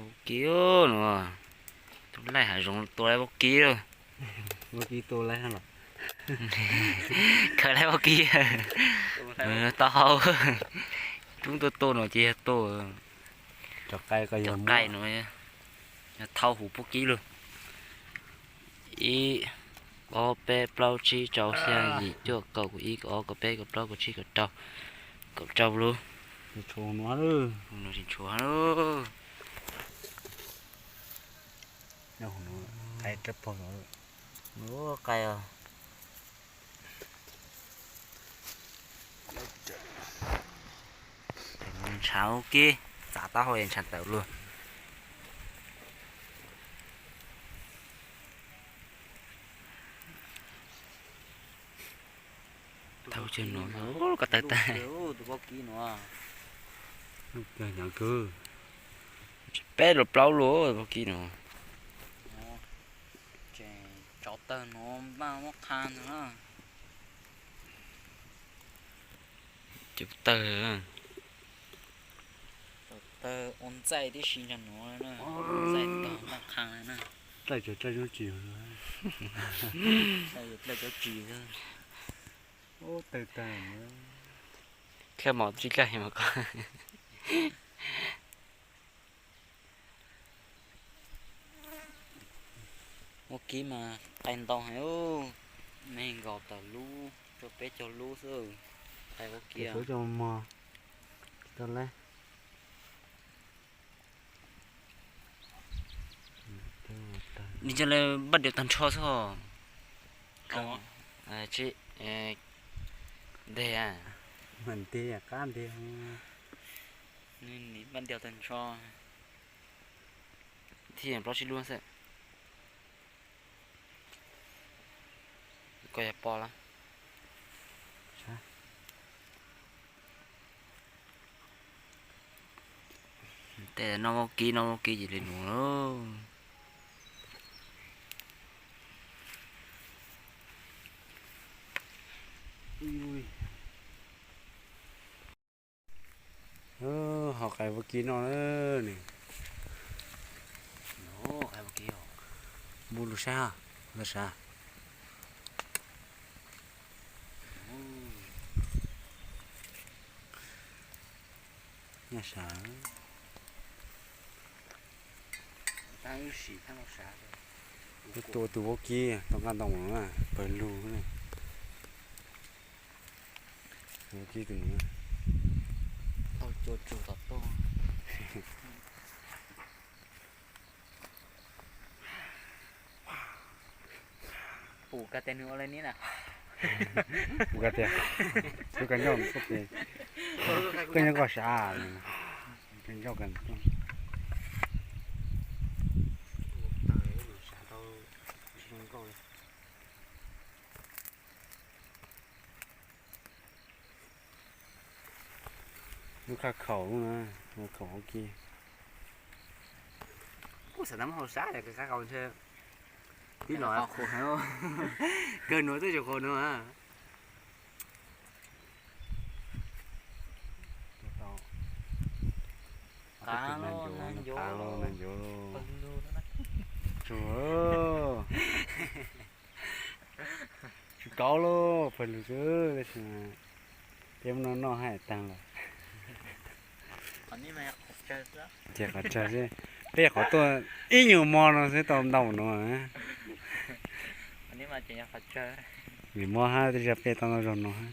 Vaub kib no, tus laij hav zoov tua laij vaub kib lawm. Vaub kib tua laij los, khaws laij vaub kib. Taub hau, tub tuaj tua no ces yog tua. Cov qaij no yog thauj huv vaub kib lawm. Ib, ob, peb, plaub, tsib, rau, xya, yim, cuaj, kaum, kaum ib, kaum ob, kaum peb, kaum plaub, kaum tsib, kaum rau, kaum rau lub. Tsis ntshua. Qaij, qaij. Ntshav ua ke, txav taub hau ntshav tawm luag. Thaum twg no ko taw tag. Peb los plaub los vaub kib no. Tseem tsov tawg no, npaj muab qha ntag na. Ces tawg. Tsov tawg ua ntxaij tib si ntag no na. Ua ntxaij tog npaj qha na. Txaij tsis txaij zoo tsis, txaij cov tsis. Ub, tawg tag. Dlawb mos tsis dlawb mas koj. Vaub kib mas qaij ntau heev, nees nkaum tawm lub, rau peb caug lub xwb. Qaij vaub kib. Nim cov lawv npaj diav tag nrho xwb os. Nteg, qab nteg. Npaj diav tag nrho. Thib plaub tsib lub xwb. Koj yog poj lawm. Tej noj vaub kib, noj vaub kib ces li nuav lauj. Ho qais vaub kib noj na. Npaj lug saib, lug saib. Nyaj sav. Wb tua tus vaub kib tau nqaj ntoo na, pawg lug. Vaub kib tus no. Pum kag tes nws ua li ni na. Pum kag tes, pum kag ncauj, koj nyob koj sav, kag ncauj kag. Lub qhaj khaum lub na, khaum ua ke. Kuv xav tau muab hau sab, qhaj khaum ntshe tib los qhuav heev, kawg nuav twb tsis qhuav nuav. Qav lauj, nag ncuav lauj. Tsuag. Tsis kaub lauj, pawg lug xwb, tab sis peb muab noj noj haj taag lawm. Ces qhov tsawg xwb, peb qhov tuaj ib nyuag mo no xwb tau ntau no. Vim mob hab, tej zag peb tau ntau zaug no hab.